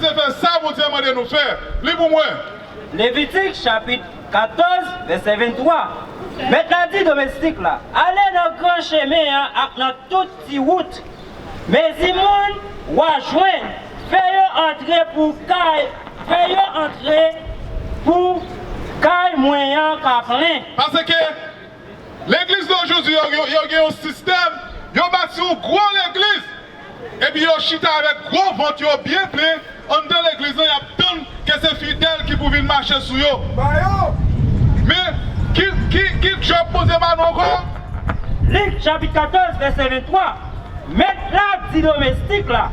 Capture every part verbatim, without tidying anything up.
Fè sa Bondye mande nou fè. Li pou mwen. Levitik chapit katòz, vèsè venntwa. Mèt la di domestik la, ale nan gran chemen an ak nan tout ti wout. Mezi moun w a jwenn, fè yo antre pou kay, fè yo antre pou kay mwen an ka plen. Paske legliz nou jodi, yo, yo, yo gen yon sistèm, yo bati yon gwo legliz, epi yo chita avèk gwo vant yo byen plen, anndan legliz lan, y ap tann ke se fidèl ki pou vin mache sou yo. Men, ki, ki, ki djòb Bondye ba nou ankò? Lik chapit katòz, vèsè venntwa. Mèt la di domestik la,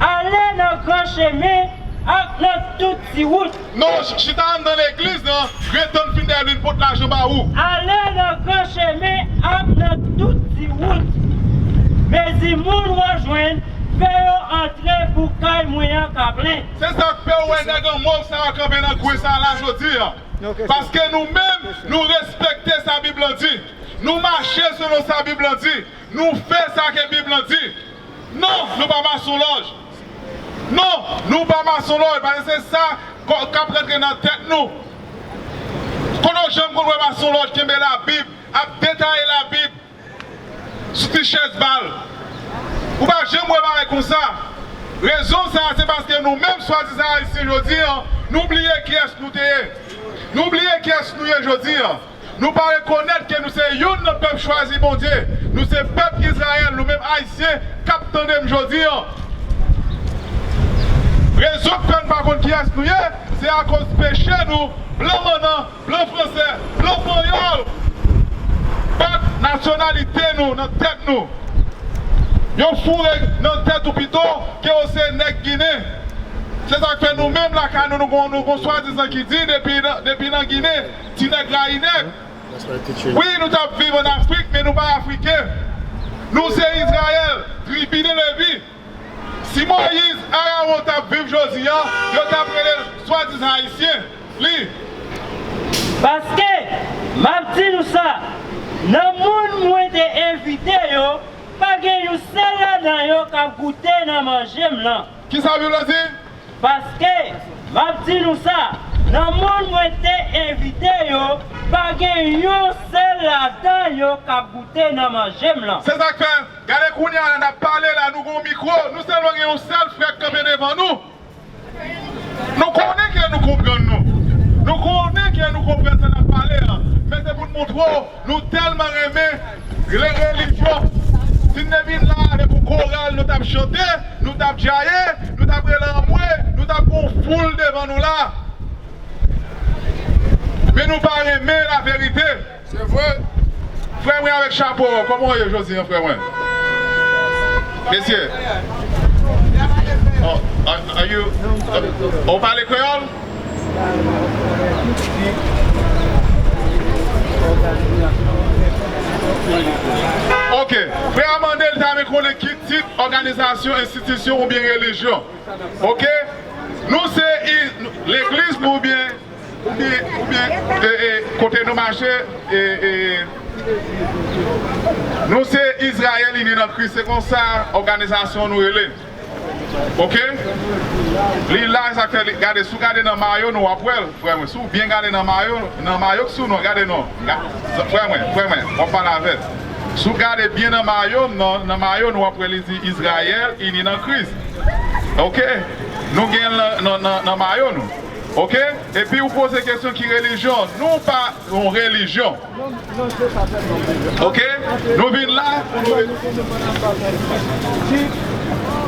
ale nan gran chemen ak nan tout ti wout. Non, ch-, chita anndan legliz lan, ret tann fidèl vin pot lajan ba ou. Ale nan gran chemen ak nan tout ti wout. Mezi moun w a jwenn, fè yo antre pou kay mwen an ka plen. Se sa k fè w wè nèg an mòv sa yo kanpe nan kwen sa la jodi an. Paske nou menm, nou respekte sa Bib lan di. Nou mache selon sa Bib lan di. Nou fè sa ke Bib lan di. Non, nou pa masonlòj. Non, nou pa masonlòj, paske se sa k ap rantre nan tèt nou. Kote w janm konn wè masonlòj kenbe Labib, ap detaye Labib sou ti chèz ba l? Ou pa janm wè bagay konsa. Rezon sa a, se paske nou menm swadizan Ayisyen jodi an, nou bliye kiyès nou te ye. Nou bliye kiyès nou ye jodi an. Nou pa rekonèt ke nou se youn nan pèp chwazi Bondye. Nou se pèp Izrayèl, nou menm Ayisyen k ap tande m jodi an. Rezon k fè n pa konn kiyès nou ye, se akoz peche nou, blan mannan, blan fransè, blan panyòl, bat nasyonalite nou nan tèt nou. Yo foure nan tèt ou pito ke w se nèg Ginen. Se sa k fè nou menm lakay nou, nou gon, nou gon swadizan ki di depi nan, depi nan Ginen, ti nèg rayi nèg. Wi, nou t ap viv ann Afrik, men nou pa afriken. Nou se Izrayèl, tribi de Levi. Si Moyiz, Arawon t ap viv jodi a, yo t ap rele l swadizan ayisyen. Li. Paske, m ap di nou sa, nan moun mwen te envite yo, pa gen yon sèl ladan yo k ap goute nan manje m lan. Kisa Bib la di? Paske, m ap di nou sa, nan moun mwen te envite yo, pa gen yon sèl ladan yo k ap goute nan manje m lan. Se sa k fè, gade kounye a la, n ap pale la, nou gon mikwo, nou sèlman gen yon sèl frè k kanpe devan nou. Nou konnen ke nou konprann nou. Nou konnen ke nou konprann sa n ap pale an. Men se pou n montre w, nou tèlman renmen le relijyon. Si n te vin la avèk yon koral, nou t ap chante, nou t ap djaye, nou t ap rele anmwe, nou t ap gon foul devan nou la. Men nou pa renmen laverite. Se vre. Frè mwen avèk chapo, kòman w ye jodi an, frè mwen? Mesye. Oh, are, are you, oh, ou pale kreyòl? Ok. Frè a mande l ta renmen konnen ki tit, òganizasyon, enstitisyon oubyen relijyon. Ok? Nou se i-, legliz nou oubyen, oubyen, oubyen, e, e, kote nou mache, e, e, nou se Izrayèl Ini nan Kris, se konsa òganizasyon nou rele. Ok? Li la, sa k fè li, gade, si w gade nan mayo nou, w ap wè l, frè mwen. Si w byen gade nan mayo, nan mayo k sou nou, gade non. Ga-, frè mwen, frè mwen, w ap pale avè l. Si w gade byen nan mayo m nan, nan mayo nou, w ap wè li di Izrayèl ini nan Kris. Ok? Nou gen l nan, nan, nan, nan mayo nou. Ok? Epi ou poze kesyon ki relijyon. Nou pa yon relijyon. Ok? Nou vin la pou nou.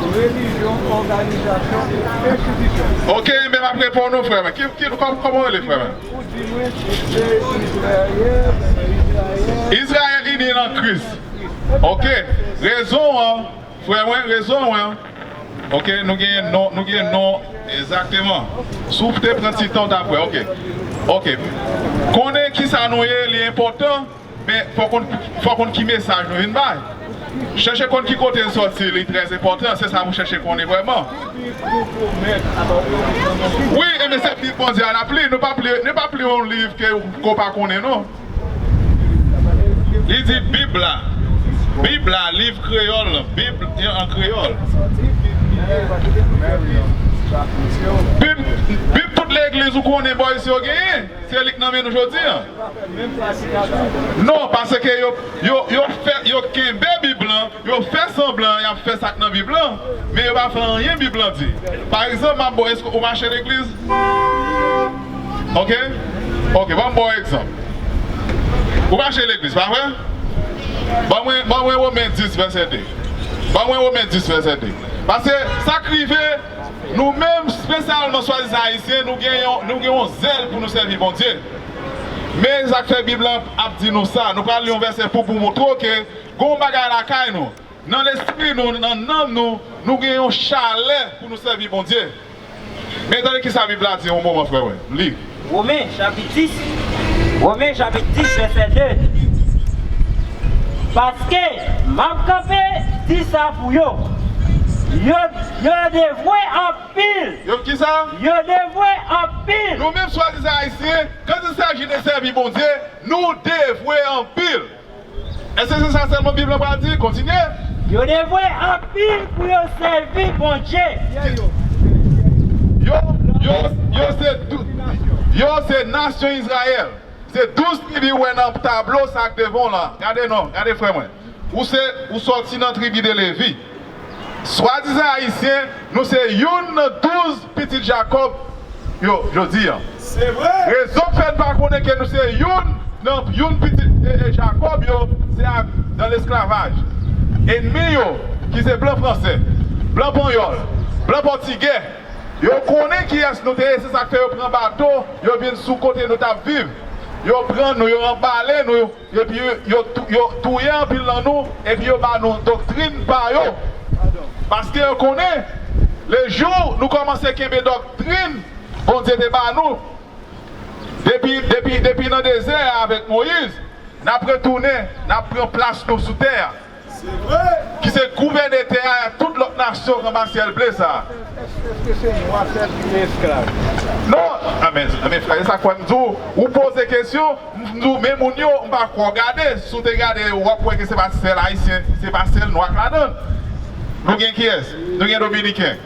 Relijyon, òganizasyon, enstitisyon. Ok, men m ap reponn ou, frè mwen. Ki, ki, kòm, kòman w rele, frè mwen? Izrayèl ini nan Kris. Ok. Rezon an, frè mwen, rezon an. Ok, nou gen non, nou gen non, egzakteman. Si w te pran ti tan, w t ap wè. Ok. Ok. Konnen kisa nou ye, li enpòtan, men fò konn, fò konn ki mesaj nou vin bay. Chèche konn ki kote n sòti, li trè enpòtan, se sa pou chèche konnen vrèman. Wi, e men se Bib Bondye a n ap li, nou p ap li, nou p ap li yon liv ke, ke w pa konnen non. Li di Bib la. Bib la, liv kreyòl, Bib an kreyòl. Bib, Bib tout legliz ou konnen bò isi yo genyen, se li k nan men nou jodi a. Non, paske yo, yo, yo fè, yo kenbe Bib lan, yo fè sanblan y ap fè sa k nan Bib lan, men yo pa fè anyen Bib lan di. Pa egzanp, m ap ba w, èske ou mache legliz? Ok? Ok, ban m ba w egzanp. Ou mache legliz, pa vre? Ban mwen, ban mwen Women dis, vèsè de. Ban mwen Women dis, vèsè de. Paske sa k rive, nou menm, espesyalman swadizan ayisyen, nou gen yon, nou gen yon zèl pou nou sèvi Bondye. Men sa k fè Bib lan ap di nou sa. Nou pral li yon vèsè pou, pou montre w ke gen yon bagay lakay nou. Nan lespri nou, nan nanm nou, nou gen yon chalè pou nou sèvi Bondye. Men tande ki sa Bib la di yon moman, frè mwen. Li. Women, chapit dis. Women, chapit dis, vèsè de. Paske m ap kanpe di sa pou yo. Yo, yo devwe anpil. Yo ki sa? Yo devwe anpil. Nou menm swadizan ayisyen, kan il s'agit de sèvi Bondye, nou devwe anpil. Èske se sa sèlman Bib la pral di? Kontinye. Yo devwe anpil pou yo sèvi Bondye. Yo, yo, yo se dou-, yo se nasyon Izrayèl. Se douz tribi ou wè nan tablo sa k devan w lan. Gade non, gade frè mwen. Ou se, ou sòti nan tribi de Levi. Swadizan ayisyen, nou se youn nan douz pitit Jakòb yo jodi a. Se vre. Rezon k fè n pa konnen ke nou se youn nan youn pitit, e, e, Jakòb yo, se ak, nan lesklavaj. Enmi yo, ki se blan fransè, blan panyòl, blan pòtigè, yo konnen kiyès nou te ye, se sa k fè yo pran bato, yo vin sou kote nou t ap viv. Yo pran nou, yo anbale nou, epi yo, yo tou-, yo touye anpil nan nou, epi yo ba nou doktrin pa yo. Paske yo konnen, le jou nou kòmanse kenbe doktrin Bondye te ba nou, depi, depi, depi nan dezè a avèk Moyiz, n ap retounen, n ap pran plas nou sou tè a. Se vre. Ki se gouvène tè a, tout lòt nasyon ranmase èl ble sa a. Èske se nwa sèl ki gen esklav? Non, a, men, men frè, e sa k fè m di w, ou poze kesyon, m di w, men moun yo, m pa kwè w gade, si w te gade, w ap wè ke se pa sèl ayisyen, se pa sèl nwa k ladan l. Nou gen kiyès? Nou gen dominiken.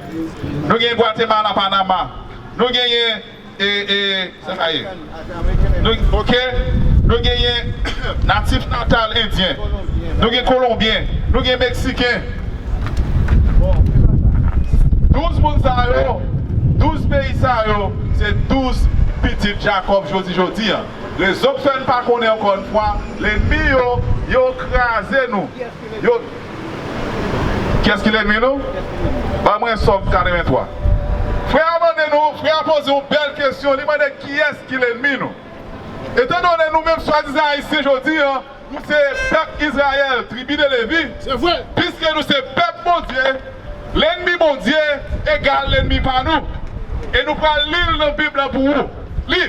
Nou gen Gwatemala, Panama. Nou genyen, e, e, sa sa ye? Nou, ok? Nou genyen natif natal endyen. Nou gen kolonbyen. Nou gen meksiken. Douz moun sa yo, douz peyi sa yo, se douz pitit Jakòb jodi, jodi a. Rezon k fè n pa konnen, ankò yon fwa, lènmi yo, yo kraze nou. Yo, kiyès ki lènmi nou? Ban mwen Sòm katrevenntwa. Frè a mande nou, frè a poze yon bèl kesyon, li mande kiyès ki lènmi nou. Etandone nou menm swadizan ayisyen jodi a, nou se pèp Izrayèl, tribi de Levi. Se vre. Piske nou se pèp Bondye, lènmi Bondye egal lènmi pa nou. E nou pral li l nan Bib la pou ou. Li.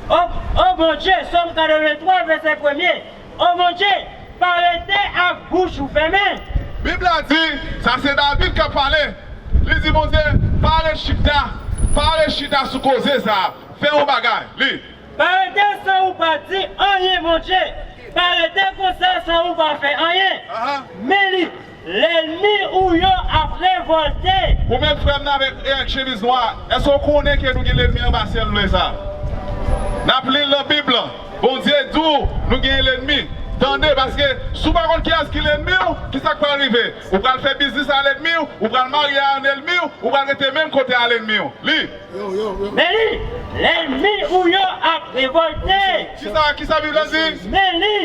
O, o Bondye, Sòm katrevenntwa, vèsè premye. O Bondye, pa rete ak bouch ou fèmen. Bib la di, sa se David k ap pale. Li di Bondye, pa ret chita, pa ret chita sou koze sa a. Fè yon bagay. Li. Pa rete san ou pa di anyen, Bondye. Pa rete konsa san ou pa fè anyen. Aha. Men li, lènmi ou yo ap revòlte. Ou menm frè m nan avèk, e, ak chemiz nwa, èske w konnen ke nou gen lènmi anba syèl ble sa a? N ap li l nan Bib lan. Bondye di w nou gen lènmi. Tande, paske si w pa konn kiyès ki lènmi w, ki sa k pral rive? Ou pral fè biznis a lènmi w, ou pral marye a lènmi w, ou pral rete menm kote a lènmi w. Li. Men li, lènmi ou yo ap revòlte. Kisa, kisa Bib la di? Men li,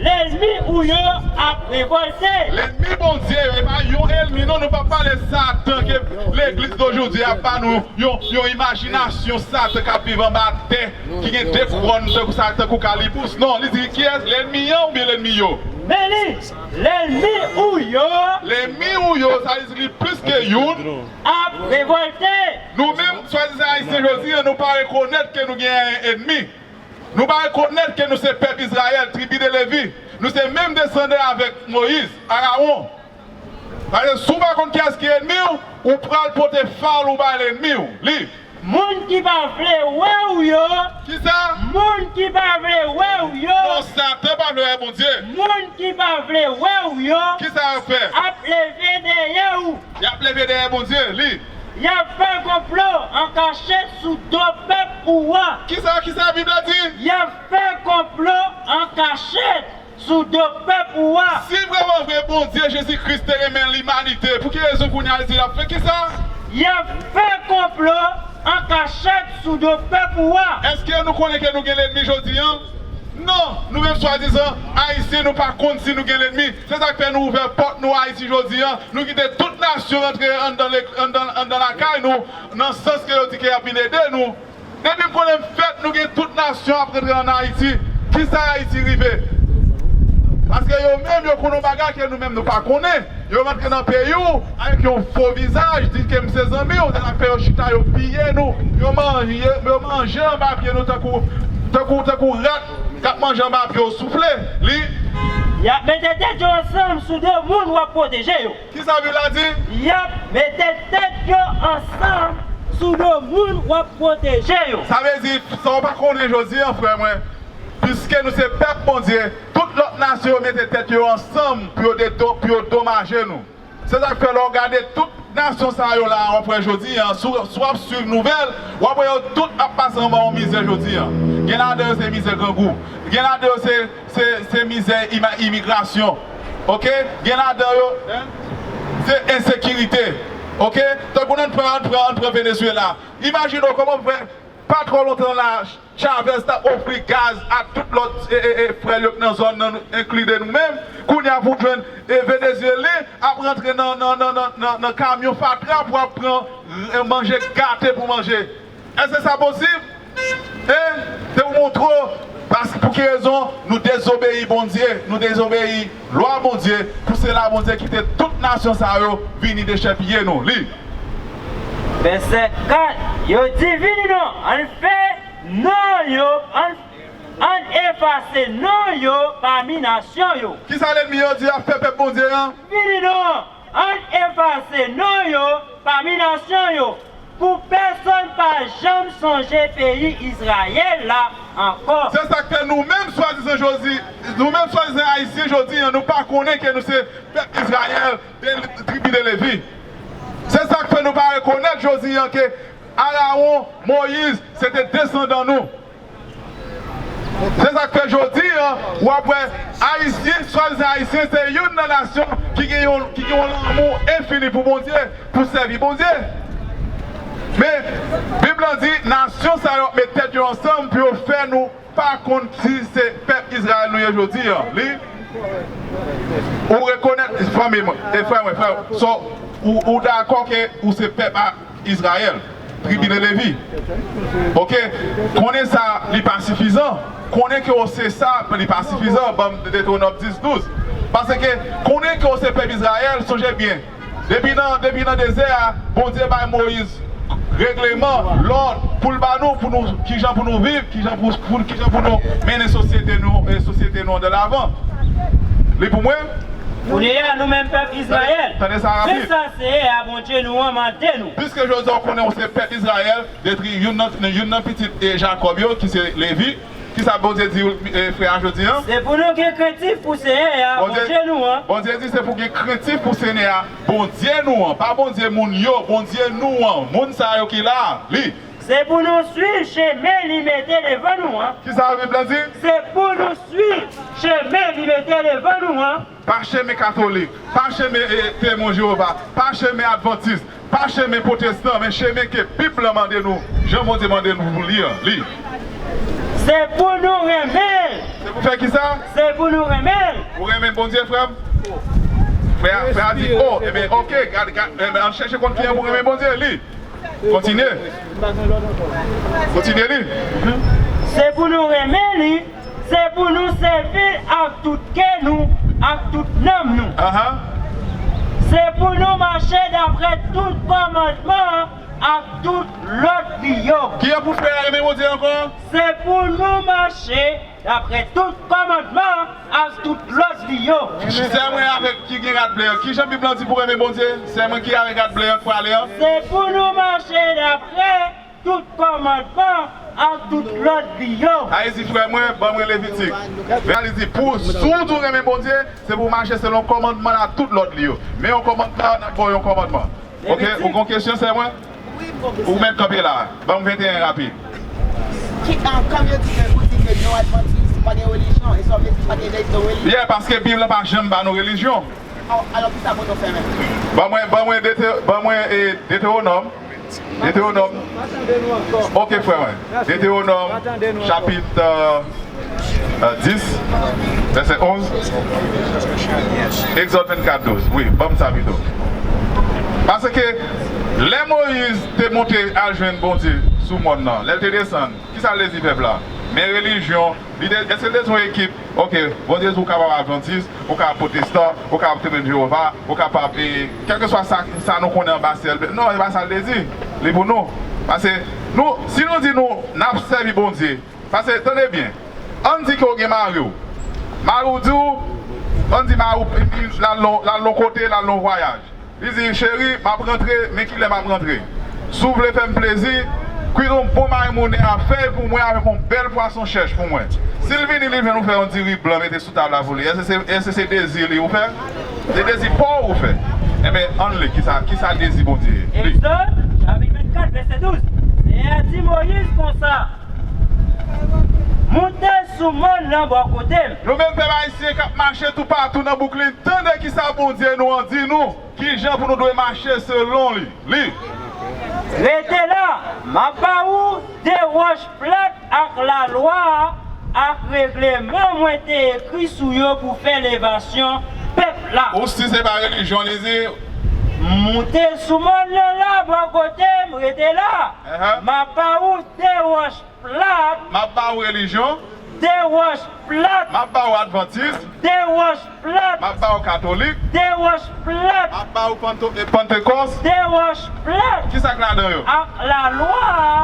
lènmi ou yo ap revòlte. Lènmi Bondye yo, e pa yon ènmi, non, nou pa pale Satan ke legliz de jodi a ba nou yon, yon imajinasyon Satan k ap viv anba tè, ki gen de kwòn tankou sa, tankou kalibous. Non, li di kiyès? Lènmi an oubyen lènmi yo? Men li, lènmi ou yo. Lènmi ou yo, sa vle di li plis ke youn. Ap revòlte. Nou menm, swadizan ayisyen jodi a, nou pa rekonèt ke nou gen yon ènmi. Nou pa rekonèt ke nou se pèp Izrayèl, tribi de Levi. Nou se menm desandan avèk Moyiz, Arawon. Paske si w pa konn kiyès ki ènmi w, ou pral pote fal ou bay lènmi w. Li. Moun ki pa vle wè w yo. Kisa? Moun ki pa vle wè w yo. Non, Satan pa vle wè Bondye. Moun ki pa vle wè w yo. Kisa y ap fè? Ap leve dèyè w. Y ap leve dèyè Bondye, li. Y ap fè konplo an kachèt sou do pèp ou a. Kisa, kisa Bib la di? Y ap fè konplo an kachèt sou do pèp ou a. Si vrèman vre Bondye Jezi Kris te renmen limanite, pou ki rezon kounye a l di l ap fè kisa? Y ap fè konplo an kachèt sou do pèp ou a. Èske nou konnen ke nou gen lènmi jodi a? Non, nou menm swadizan Ayisyen, nou pa konn si nou gen lènmi. Se sa k fè nou ouvè pòt nou Ayiti jodi a. Nou kite tout nasyon rantre anndan lek-, anndan, anndan lakay nou, nan sans ke yo di ke y ap vin ede nou. Depi m konnen m fèt, nou gen tout nasyon ap rantre ann Ayiti. Kisa Ayiti rive? Paske yo menm, yo konn yon bagay ke nou menm nou pa konnen. Yo rantre nan peyi w avèk yon fo vizaj, di ke m se zanmi w, se sa k fè yo chita, yo piye nou. Yo manje, yo manje anba pye nou tankou, tankou, tankou rat k ap manje anba pye w soufle. Li. Y ap mete tèt yo ansanm sou do moun w ap pwoteje yo. Kisa Bib la di? Y ap mete tèt yo ansanm sou do moun w ap pwoteje yo. Sa vle di, sa w pa konnen jodi a, frè mwen, piske nou se pèp Bondye, tout lòt nasyon yo mete tèt yo ansanm pou yo dedo-, pou yo domaje nou. Se sa k fè lè w gade tout nasyon sa yo la, w ap wè jodi a, si w, si w ap swiv nouvèl, w ap wè yo tout ap pase anba yon mizè jodi a. Gen ladan yo se mizè grangou. Gen ladan yo se, se, se mizè ima-, imigrasyon. Oke? Gen ladan yo, se ensekirite. Oke? Tankou ann pran, ann pran, ann pran Venezuela. Imajine w kòman frè, pa twò lontan la, Chavez t ap ofri gaz a tout lòt, e, e, e, frè l yo k nan zòn nan, enkli de nou menm. Kounye a pou jwenn, e, Venezuelen ap rantre nan, nan, nan, nan, nan, nan kamyon fatra pou ap pran, e, manje gate pou manje. Èske sa posib? E se pou montre w, paske pou ki rezon nou dezobeyi Bondye, nou dezobeyi lwa Bondye, pou sela Bondye kite tout nasyon sa yo vini dechèpiye nou. Li. Vèsè kat, yo di, vini non, ann fè non yo, ann, ann efase non yo pami nasyon yo. Kisa lènmi yo di ap fè pèp Bondye an? Vini non, ann efase non yo pami nasyon yo, pou pèsonn pa janm sonje peyi Izrayèl la ankò. Se sa k fè nou menm swadizan jodi, nou menm swadizan Ayisyen jodi a, nou pa konnen ke nou se pèp Izrayèl, de tribi de Levi. Se sa k fè nou pa rekonèt jodi a ke Arawon, Moyiz, se te desandan nou. Se sa k fè jodi a, w ap wè Ayisyen, swadizan Ayisyen, se youn nan nasyon ki gen yon, ki gen yon lanmou enfini pou Bondye, pou sèvi Bondye. Men, Bib la di, nasyon sa yo ap met tèt yo ansanm pou yo fè nou pa konn si se pèp Izrayèl nou ye jodi a. Li, ou rekonèt, fanmi mwen, e frè mwen, frè, so, ou, ou dakò ke ou se pèp a Izrayèl, tribi de Levi. Oke? Konnen sa, li pa sifizan. Konnen ke w se sa, li pa sifizan. Ban m Detewonòm dis douz. Paske konnen ke w se pèp Izrayèl, sonje byen. Depi nan, depi nan dezè a, Bondye bay Moyiz regleman, lòd, pou l ba nou, pou nou, kijan pou nou viv, kijan pou, pou, kijan pou nou mennen sosyete nou, e sosyete nou de lavan. Li pou mwen? Kounye a, nou menm pèp Izrayèl, tande sa rapid. Fè sa Seyè a Bondye nou an mande nou. Piske jodi a w konnen w se pèp Izrayèl, detwi youn nan, youn nan pitit, e, Jakòb yo, ki se Levi, kisa Bondye di, e, frè a jodi a? Se pou nou gen krentif pou Seyè a, Bondye, Bondye nou an. Bondye di se pou gen krentif pou Senyè a, Bondye nou an, pa Bondye moun yo, Bondye nou an, moun sa yo ki la, li. Se pou nou swiv chemen li mete devan nou an. Kisa Bib la di? Se pou nou swiv chemen li mete devan nou an. Pa chemen katolik, pa chemen, e, Temwen Jewova, pa chemen advantis, pa chemen pwotestan, men chemen ke Bib la mande nou, jan Bondye mande nou pou li an, li. Se pou nou renmen l. Se pou fè kisa? Se pou nou renmen l. Ou renmen Bondye, frè m? Frè, frè a di, o, ebyen, oke, gad, gad, ebyen, ann chèche konn kijan pou renmen Bondye, li. Kontinye. Kontinye li. Se pou nou renmen li, se pou nou sèvi l ak tout kè nou, ak tout nanm nou. Aha. Se pou nou mache daprè tout kòmandman ak tout lòd li yo. Kijan pou frè a renmen Bondye ankò? Se pou nou mache daprè tout kòmandman ak tout lòd li yo. Sè mwen avèk ki gen rad ble an, kijan Bib la di pou renmen Bondye? Sè mwen ki avèk rad ble an, k prale an? Se pou nou mache daprè tout kòmandman ak tout lòd li yo. Sa vle di, frè mwen, ban mwen Levitik. Li di, pou, si w di w renmen Bondye, se pou w mache selon kòmandman l ak tout lòd li yo. Men yon kòmandman, n ap ba w yon kòmandman. Ok, ou gon kesyon, sè mwen? Ou mèt kanpe la. Ban m venteyen rapid. Ki, ah, kòm yo di ke, ou di ke nou advantis, pa gen relijyon, e sa w vle di pa gen lèg nan relijyon? Yeah, paske Bib la pa janm ba nou relijyon. Alò, kisa pou nou fè menm? Ban mwen, ban mwen Dete-, ban mwen, eh, Detewonòm. Detewonòm. Ok, frè mwen. Detewonòm, chapit, euh, euh, dis, vèsè onz. Egzòd vennkat douz. Wi, ban m sa pito. Paske lè Moyiz te monte al jwenn Bondye sou mòn nan, lè l te desann, kisa l te di pèp la? Men relijyon, li te, èske l te di yon ekip, ok, Bondye di w kapab advantis, ou kapab pwotestan, ou kapab Temwen Jewova, ou kapab, e, kèlkeswa sa, sa nou konnen anba syèl. Non, e pa sa l te di. Li pou nou. Paske nou, si nou di nou, n ap sèvi Bondye, paske, tande byen, ann di ke w gen mari w. Mari w di w, ann di mari w, l al nan, l al nan yon kote, l al nan yon vwayaj. Li di, cheri, m ap rantre, men kilè m ap rantre? Si w vle fè m plezi, kwit yon bon mayi moulen a fèy pou mwen avèk yon bèl pwason chèch pou mwen. Si l vini, li jwenn ou fè yon diri blan, mete sou tab la pou li. Èske se, èske se dezi li ou fè? Se dezi pa w ou fè. Enben, ann li, kisa, kisa dezi Bondye ye? Li. Egzòd, chapit vennkat, vèsè douz. Seyè a di Moyiz konsa, moute sou mòn nan bò kote m. Nou menm pèp ayisyen k ap mache toupatou nan Bouklin, tande kisa Bondye nou an di nou. Kijan pou nou dwe mache selon li? Li. Rete la, m ap ba ou de wòch plat ak lalwa a, ak regleman mwen te ekri sou yo pou fè levasyon pèp la. Ou si se pa relijyon li di? Moute sou mòn nan la, bò kote m, rete la. Ehe. M ap ba ou de wòch plat. M ap ba ou relijyon. De wòch plat. M ap ba ou advantis. De wòch plat. M ap ba ou katolik. De wòch plat. M ap ba ou panto-, e, pantekòs. De wòch plat. Kisa k ladan yo? Ak lalwa a,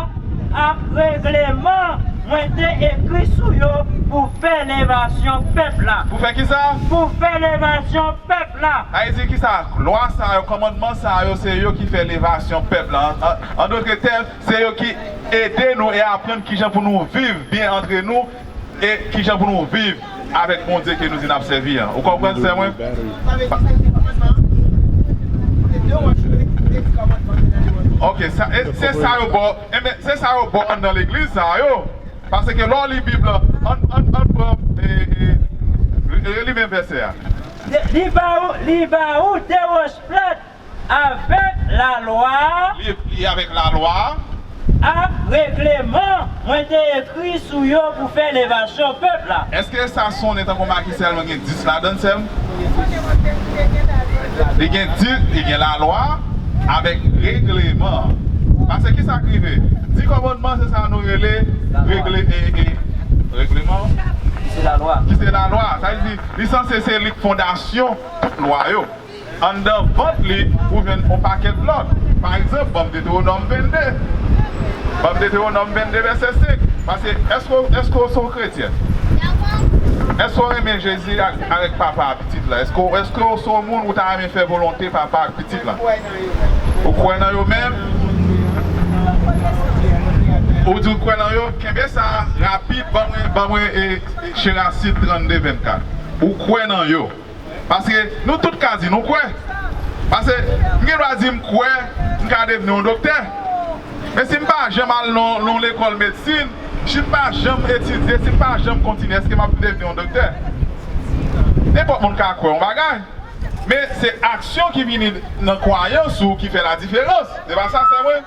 ak regleman mwen te ekri sou yo pou fè levasyon pèp la. Pou fè kisa? Pou fè levasyon pèp la. Sa vle di kisa? Lwa sa yo, kòmandman sa yo, se yo ki fè levasyon pèp la. An, an, an dòt tèm, se yo ki ede nou e aprann kijan pou nou viv byen antre nou e kijan pou nou viv avèk Bondye ke nou di n ap sèvi an. Ou konprann, sè mwen? Ok, sa, e, se sa yo ba w, enben, se sa yo ba w anndan legliz sa yo. Paske lè w li Bib la, ann, ann, ann pran, e, e, e, li menm vèsè a. Li ba ou, li ba ou de wòch plat avèk lalwa a. Li, li avèk lalwa a. Ak regleman mwen te ekri sou yo pou fè levasyon pèp la. Èske sa sonnen tankou maki sèlman gen dis ladan l, sè m? Li gen dis, li gen lalwa avèk regleman. Paske kisa k rive? Di kòmandman, se sa nou rele regle-, e, e, regleman. Ki se lalwa. Ki se lalwa. Sa vle di, li sanse se li k fondasyon tout lwa yo. Anndan vant li, ou jwenn yon pakèt lòt. Pa egzanp, ban m Detewonòm vennde. Ban m Detewonòm vennde, vèsè senk. Paske, èske, èske w se yon kretyen? Èske w renmen Jezi ak, avèk papa a pitit la? Èske, èske w se yon moun ou ta renmen fè volonte papa ak pitit la? Ou kwè nan yo menm? Ou di w kwè nan yo? Kenbe sa rapid, ban mwen, ban mwen, e, e, Cherasid trannde vennkat. Ou kwè nan yo? Paske nou tout ka di nou kwè. Paske m gen dwa di m kwè, m ka devni yon doktè. Men si m pa janm al nan, nan lekòl medsin, si m pa janm etidye, si m pa janm kontinye, èske m ap devni yon doktè? Nenpòt moun ka kwè yon bagay. Men se aksyon ki vini nan kwayans ou ki fè ladiferans. Se pa sa, sè mwen?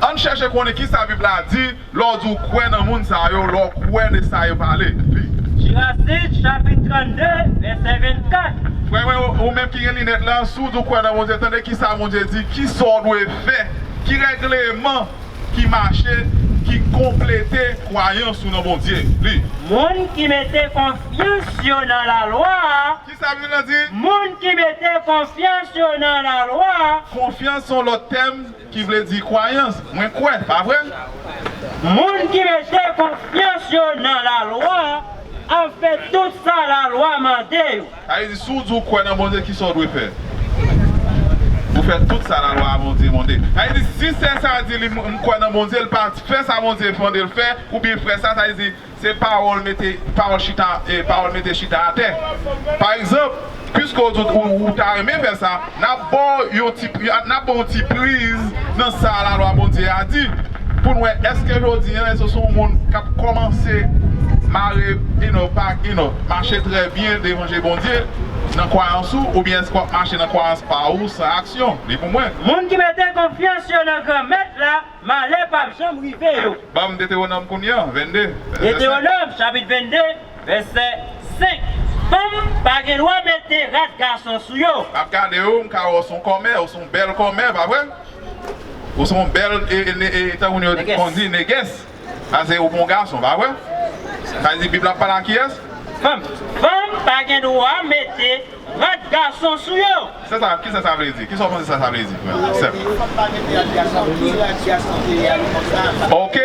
Ann chèche konnen kisa Bib la di lè w di w kwè nan moun sa yo, lè w kwè de sa yo pale. Li. Siracide, chapit trannde, vèsè vennkat. Frè mwen, ou, ou menm ki gen linèt la, si w di w kwè nan Bondye, tande kisa Bondye di, kisa w dwe fè, ki règleman ki mache, ki konplete kwayans ou nan Bondye. Li. Moun ki mete konfyans yo nan lalwa a. Kisa Bib la di? Moun ki mete konfyans yo nan lalwa a. Konfyans se yon lòt tèm ki vle di kwayans. Mwen kwè, pa vre? Moun ki mete konfyans yo nan lalwa ap fè tout sa lalwa mande yo. Sa vle di, si w di w kwè nan Bondye, kisa w dwe fè? Ou fè tout sa lalwa a Bondye mande. Sa vle di, si sè sa a di li, m kwè nan Bondye, l pa fè sa Bondye mande l fè, oubyen frè sa, sa vle di, se pawòl mete, pawòl chita, e, pawòl mete chita atè. Pa egzanp, Piske w di w, ou ta renmen fè sa, n ap ba w yon ti, n ap ba w yon ti priz nan sa lalwa Bondye a di. Pou n wè, èske jodi a, èske w se yon moun k ap kòmanse mare, you know, pa, you know, mache trè byen devan je Bondye nan kwayans ou, oubyen èske w ap mache nan kwayans pa ou san aksyon? Li pou mwen. Moun ki mete konfyans yo nan Granmèt la, malè p ap janm rive yo. Ban m Detewonòm kounye a, vennde. Detewonòm, chapit vennde, vèsè senk. Fanm pa gen dwa mete rad gason sou yo. M ap gade ou, m ka wè w se yon kòmè, ou se yon bèl kòmè, pa vre? Ou se yon bèl, e, e, e, e, tankou yo konn di, negès. Sa se ou bon gason, pa vre? Sa vle di Bib la ap pale a kiyès? Fanm. Fanm pa gen dwa mete rad gason sou yo. Se sa, kisa sa vle di? Kisa w panse sa, sa vle di, frè, sè m? Ok,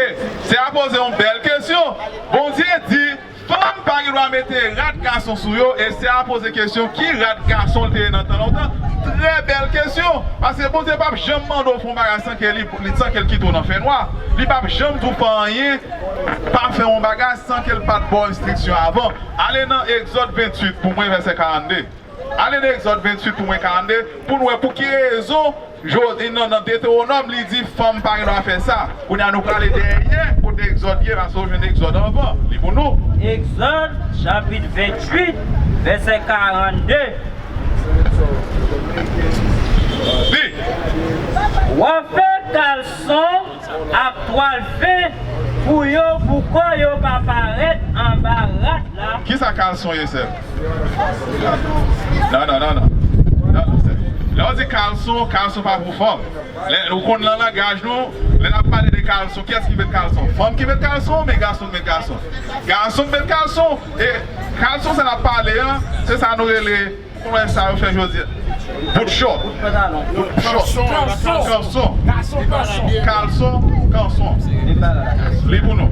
sè a poze yon bèl kesyon. Bondye di, fanm pa gen dwa mete rad gason sou yo, e sè a poze kesyon, ki rad gason l te ye nan tan lontan? Trè bèl kesyon, paske Bondye p ap janm mande w fè yon bagay san ke li, li, san ke l kite w nan fènwa. Li p ap janm di w fè anyen, pa fè yon bagay san ke l pa t ba w enstriksyon avan. Ale nan Egzòd venntuit pou mwen, vèsè karannde. Ale nan Egzòd venntuit pou mwen, karannde, pou n wè pou ki rezon, jodi, nan, nan Detewonòm, li di fanm pa gen dwa fè sa. Kounye a, nou prale dèyè kote Egzòd ye, paske w jwenn Egzòd anvan. Li pou nou. Egzòd, chapit venntuit, vèsè karannde. Li. W ap fè kalson ak twal fen pou yo, pou kò yo pa parèt anba rad la. Kisa kalson ye, sè? Non, non, non, non. Non, non, sè. Lè w di kalson, kalson pa pou fanm. Lè, ou konn nan langaj nou, lè n ap pale de kalson, kiyès ki met kalson? Fanm ki met kalson, oubyen gason ki met kalson? Gason ki met kalson. E kalson sa n ap pale a, se sa nou rele Kòman sa yo fè jodi a? Bout chòt. Bout pantalon. Bout chòt. Kanson. Kanson. Kanson. Kalson, kanson. Li pou nou.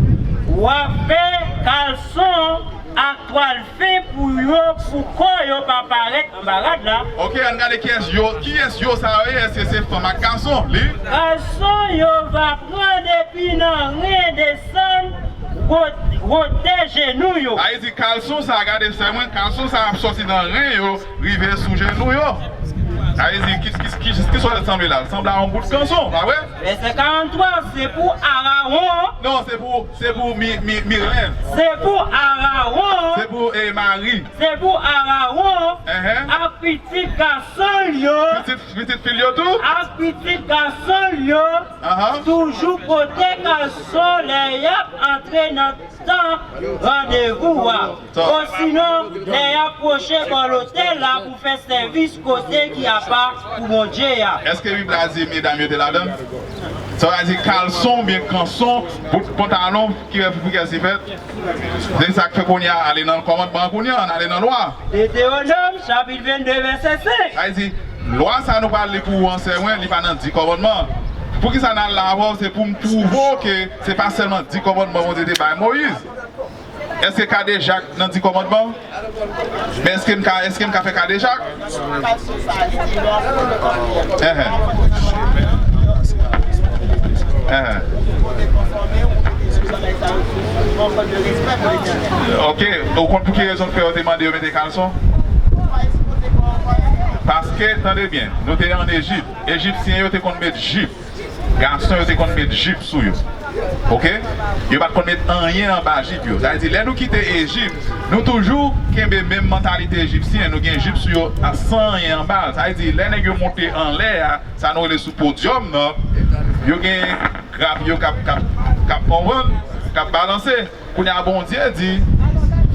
W ap fè kalson ak twal fen pou yo, pou kò yo pa parèt anba rad la. Ok, ann gade kiyès yo, kiyès yo sa yo ye, èske se fanm ak gason? Li. Kalson yo va pran depi nan ren desann wo-, wotè jenou yo. Sa vle di kalson sa, gade sè mwen, kalson sa ap sòti nan ren yo, rive sou jenou yo. Sa vle di, ki, ki, ki, ki sa l sanble la? L sanble a yon bout kanson, pa vre? Vèsè karannntwa, se pou Arawon. Non, se pou, se pou Mi, Mi, Milèn. Se pou Arawon. Se pou, eh, Mari. Se pou Arawon. Enhen. Ak pitit gason l yo. Pitit, pitit fi l yo tou? Ak pitit gason l yo. Ahan. Toujou pote kalson lè y ap antre nan tan randevou a. Osinon, lè y ap pwoche bò lotèl la pou fè sèvis kote ki apa pou Bondye a. Èske Bib la di medam yo te ladan l? Sa vle di kalson oubyen kanson, bout pantalon, ki fè pou kè si fèt? Se sa k fè kounye a, ale nan kòmandman an kounye a, ann ale nan lwa. Detewonòm, chapit vennde, vèsè senk. Sa vle di, lwa sa nou pral li pou ou an, sè mwen, li pa nan di kòmandman. Poukisa n al la avè w? Se pou m pwouve w ke se pa sèlman di kòmandman Bondye te bay Moyiz. Èske kadejak nan di kòmandman? Men èske m ka, èske m ka fè kadejak? Enhen. Enhen. Ok, ou konn pou ki rezon k fè yo te mande yo mete kalson? Paske, tande byen, nou te an Ejip. Ejipsyen yo te konn met jip. Gason yo te konn met jip sou yo. Ok? Yo pa t konn met anyen anba jip yo. Sa vle di, lè nou kite Ejip, nou toujou kenbe menm mantalite ejipsyen. Nou gen jip sou yo a, san anyen anba l. Sa vle di, lè nèg yo monte anlè a, sa nou rele sou podyòm nan, yo gen grap yo k ap, k ap, k ap konprann, k ap balanse. Kounye a, Bondye di,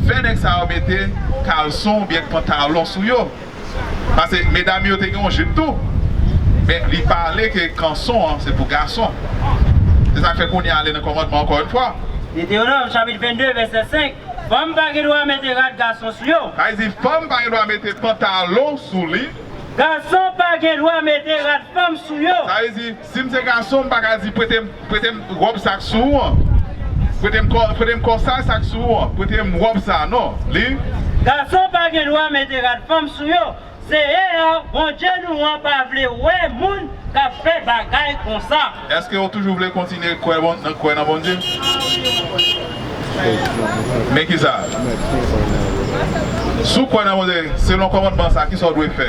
fè nèg sa yo mete kalson oubyen pantalon sou yo. Paske medam yo te gen yon jip tou. Men li pale ke kanson an, se pou gason. Se sa k fè kounye a ale nan kòmandman ankò yon fwa. Detewonòm, chapit vennde, vèsè senk. Fanm pa gen dwa mete rad gason sou yo. Sa vle di, fanm pa gen dwa mete pantalon sou li. Gason pa gen dwa mete rad fanm sou yo. Sa vle di, si m se gason, m pa ka di, prete m, prete m wòb sa k sou ou an. Prete m kò, prete m kòsaj sa k sou ou an. Prete m wòb sa, non. Li. Gason pa gen dwa mete rad fanm sou yo. Seyè a, Bondye nou an, pa vle wè moun k ap fè bagay konsa. Èske w toujou vle kontinye kwè Bon-, nan, kwè nan Bondye? Men kisa? Si w kwè nan Bondye, selon kòmandman sa, kisa w dwe fè?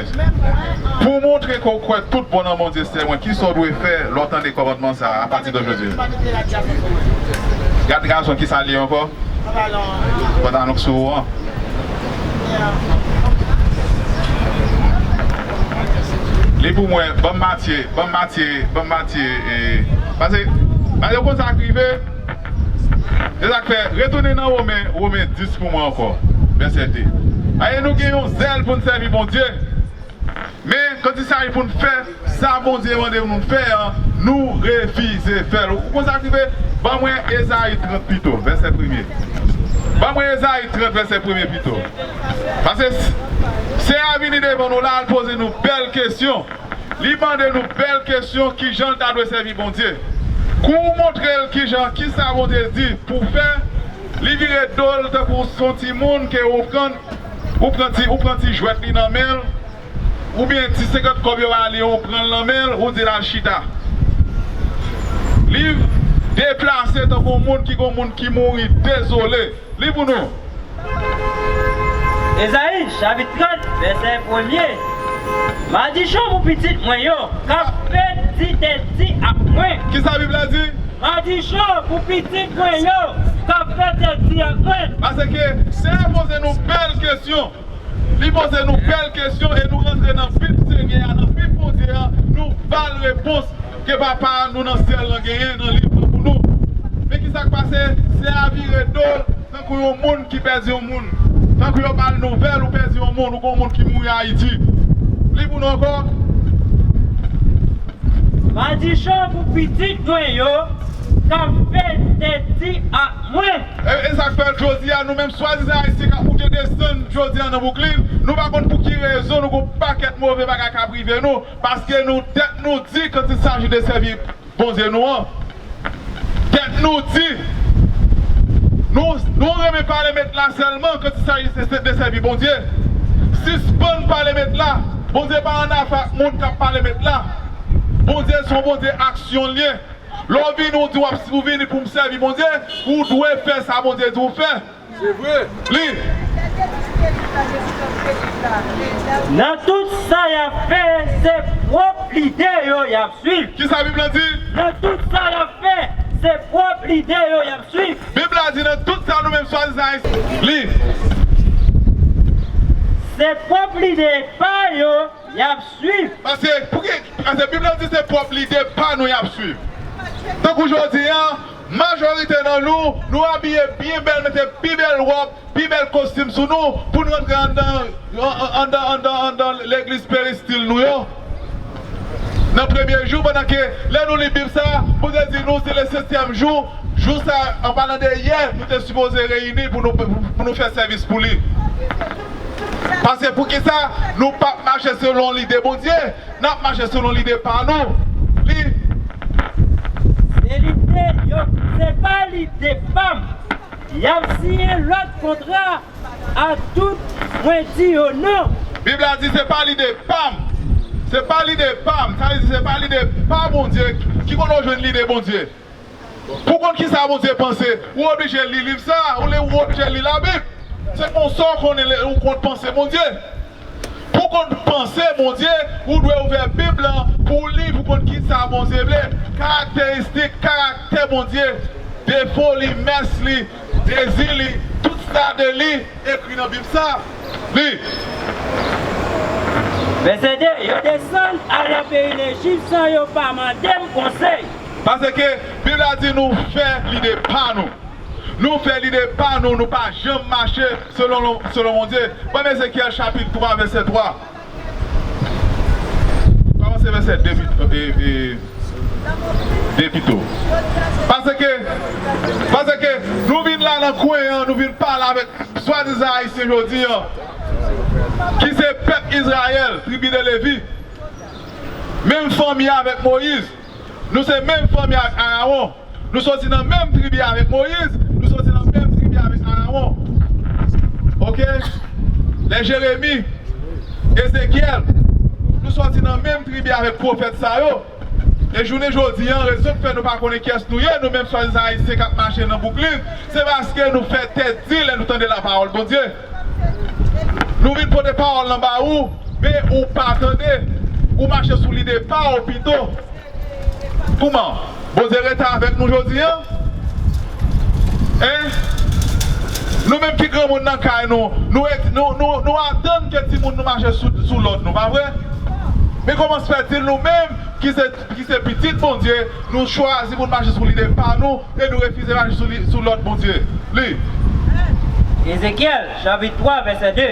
Pou w montre ke w kwè tout bon nan Bondye, sè mwen, kisa w dwe fè lè w tande kòmandman sa, apati de jodi? Gad gason, kisa l ye ankò? Pantalon k sou ou an. Li pou mwen, ban m Matye, ban m Matye, ban m Matye, e, pase, pase w konn sa k rive? Se sa k fè, retounen nan Women, Women dis pou mwen ankò, vèsè de. Aye, nou gen yon zèl pou n sèvi Bondye. Men, kan il s'agit pou n fè sa Bondye mande nou fè an, nou refize fè l. Ou konn sa k rive? Ban mwen Ezayi trant pito, vèsè premye. Ban mwen Ezayi trant, vèsè premye pito. Pase s-, Seyè a vini devan nou la, l poze nou bèl kesyon. Li mande nou bèl kesyon, kijan l ta dwe sèvi Bondye. Kou w montre l kijan, kisa Bondye di pou w fè, li vire do l tankou s on timoun ke ou pran, ou pran ti, ou pran ti jwèt li nan men l, oubyen ti senkant kòb yo ba li, ou pran l nan men l, ou di l al chita. Li deplase tankou yon moun ki gon moun ki mouri, dezole. Li pou nou. Ezayi, chapit trant, vèsè premye. Madichon pou pitit mwen yo, k ap fè ti tèt di ak mwen. Kisa Bib la di? Madichon pou pitit mwen yo, k ap fè tèt di ak mwen. Paske Seyè poze nou bèl kesyon. Li poze nou bèl kesyon e nou rantre nan Bib Senyè a, nan Bib Bondye a, nou ba l repons ke Papa nou nan syèl lan genyen nan liv lan pou nou. Men kisa k pase? Seyè a vire do l tankou yon moun ki pèdi yon moun. Tankou yo ba l nouvèl ou pèdi yon moun, ou gon moun ki mouri Ayiti. Li pou nou ankò. Madichon pou pitit mwen yo k ap fè tèt di ak mwen. E, e sa k fè jodi a, nou menm swadizan Ayisyen k ap moute desann jodi a nan Bwouklin, nou pa konn pou ki rezon nou gon pakèt move bagay k ap rive nou, paske nou, tèt nou di, quand il s'agit de sèvi Bondye nou an, tèt nou di, nou, nou renmen pale met la sèlman, quand il s'agit de, de sèvi Bondye. Sispann pale met la. Bondye pa annafè ak moun k ap pale met la. Bondye se yon Bondye aksyon l ye. Lè w vini, ou di w ap, ou vini pou m sèvi Bondye, ou dwe fè sa Bondye di w fè. Se vre. Li. Nan tout sa y ap fè, se pwòp lide yo y ap swiv. Kisa Bib la di? Nan tout sa y ap fè, se pwòp lide yo y ap swiv. Bib la di nan tout sa nou menm swadizan Ayisyen. Li. Se pwòp lide pa yo y ap swiv. Paske, pouki, paske Bib la di se pwòp lide pa nou y ap swiv. Tankou jodi a, majorite nan nou, nou abiye byen bèl, mete pi bèl wòb, pi bèl kostim sou nou, pou n rantre anndan, an-, an-, anndan, anndan, anndan legliz peristil nou yo. Nan premye jou, pandan ke, lè nou li Bib sa, Bondye di nou, se le setyèm jou, jou sa, an palan de yè, nou te sipoze reyini pou nou, pou nou fè sèvis pou li. Paske poukisa nou p ap mache selon lide Bondye, n ap mache selon lide pa nou? Li. Se lide yo, se pa lide pa m. Y ap siyen lòt kontra a tout mwen di yo non. Bib la di se pa lide pa m. Se pa lide pa m. Sa vle di se pa lide pa Bondye. Ki kote w jwenn lide Bondye? Pou w konn kisa Bondye panse, ou oblije li liv sa, ou li, ou oblije li Labib. Se konsa w konnen, ou konn panse Bondye. Pou w konn panse Bondye, ou dwe ouvè Bib lan pou w li, pou w konn kisa Bondye vle, karakteristik, karaktè Bondye, defo li, mès li, dezi li, tout sa de li ekri nan Bib sa. Li. Vèsè de, yo desann al nan peyi Lejip san yo pa mande m konsèy. Paske Bib la di nou fè lide pa nou. Nou fè lide pa nou, nou pa janm mache selon, selon Bondye. Ban m Ezekyèl chapit twa, vèsè twa. Kòmanse vèsè de pito, e, e, de pito. Paske, paske nou vin la nan kwen an, nou vin pale avèk swadizan Ayisyen jodi an, ki se pèp Izrayèl, tribi de Levi. Menm fanmi avèk Moyiz. Nou se menm fanmi avèk Arawon. Nou soti nan menm tribi avèk Moyiz, nou soti nan menm tribi avèk Arawon. Oke? Lè Jeremi, Ezekyèl, nou soti nan menm tribi avèk pwofèt sa yo. E jounen jodi an, rezon k fè nou pa konnen kiyès nou ye, nou menm swadizan Ayisyen k ap mache nan Bwouklin, se paske nou fè tèt di lè nou tande lapawòl Bondye. Nou vin pote pawòl lan ba ou, men ou pa tande. Ou mache sou lide pa w pito. Kouman? Bondye rete avèk nou jodi a? Hein? Nou menm ki granmoun nan kay nou, nou, nou, nou, nou atann ke timoun nou mache sou, sou lòd nou, pa vre? Men kòman se fè di nou menm ki se, ki se pitit Bondye, nou chwazi pou n mache sou lide pa nou e nou refize mache sou, li- sou lòd Bondye? Li. Ezekyèl, chapit twa, vèsè de.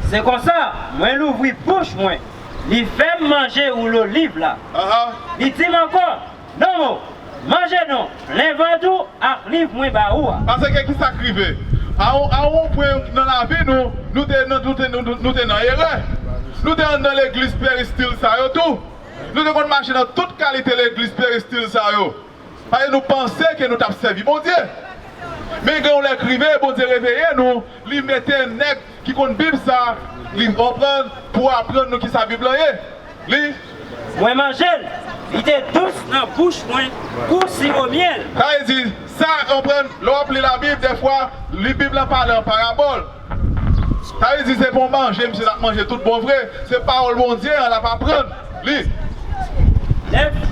Se konsa, mwen louvri bouch mwen, li fè m manje woulo liv la. Li di m ankò, Nonm o, manje non, plen vant ou ak liv mwen ba ou a. Paske ki sa k rive? A yon, a yon pwen nan lavi nou, nou te, nou, nou te, nou, nou, nou te nan erè. Nou te anndan legliz peristil sa yo tou. Nou te konn mache nan tout kalite legliz peristil sa yo. Paske nou panse ke nou t ap sèvi Bondye. Men gen yon lè k rive, Bondye reveye nou, li mete nèg ki konn Bib sa, li konprann pou aprann nou kisa Bib lan ye. Li. Mwen manje l, li te dous nan bouch mwen kou siwo myèl. Sa vle di, sa, konprann, lè w ap li Labib, dèfwa, li Bib lan pale an parabòl. Sa vle di, se pa yon manje, misye t ap manje tout bon vre. Se pawòl Bondye an l ap aprann. Li. Nèf.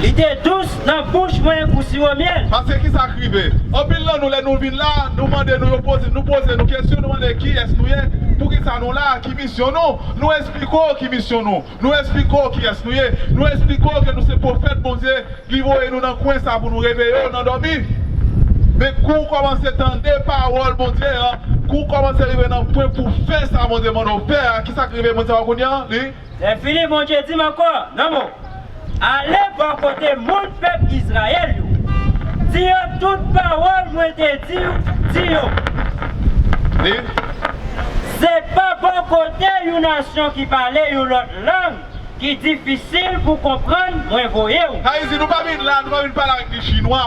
Li te dous nan bouch mwen kou siwo myèl. Paske ki sa k rive? Anpil nan nou, lè nou vin la, nou mande nou, yo poze, nou poze nou kesyon, nou mande kiyès nou ye, poukisa nou la, ki misyon nou. Nou esplike w ki misyon nou. Nou esplike w kiyès nou ye. Nou esplike w ke nou se pwofèt Bondye, li voye nou nan kwen sa pou nou reveye w nan dòmi. Men kou w kòmanse tande pawòl Bondye an, kou w kòmanse rive nan pwen pou fè sa Bondye mande w fè a, ki sa k rive Bondye a kounye a? Li. Lèfini, Bondye di m ankò, Nonm o, ale bò kote moun pèp Izrayèl yo. Di yo tout pawòl mwen te di w, di yo. Li. Se pa bò kote yon nasyon ki pale yon lòt lang ki difisil pou konprann mwen voye w. Sa vle di, nou pa vin la, nou pa vin pale avèk de chinwa.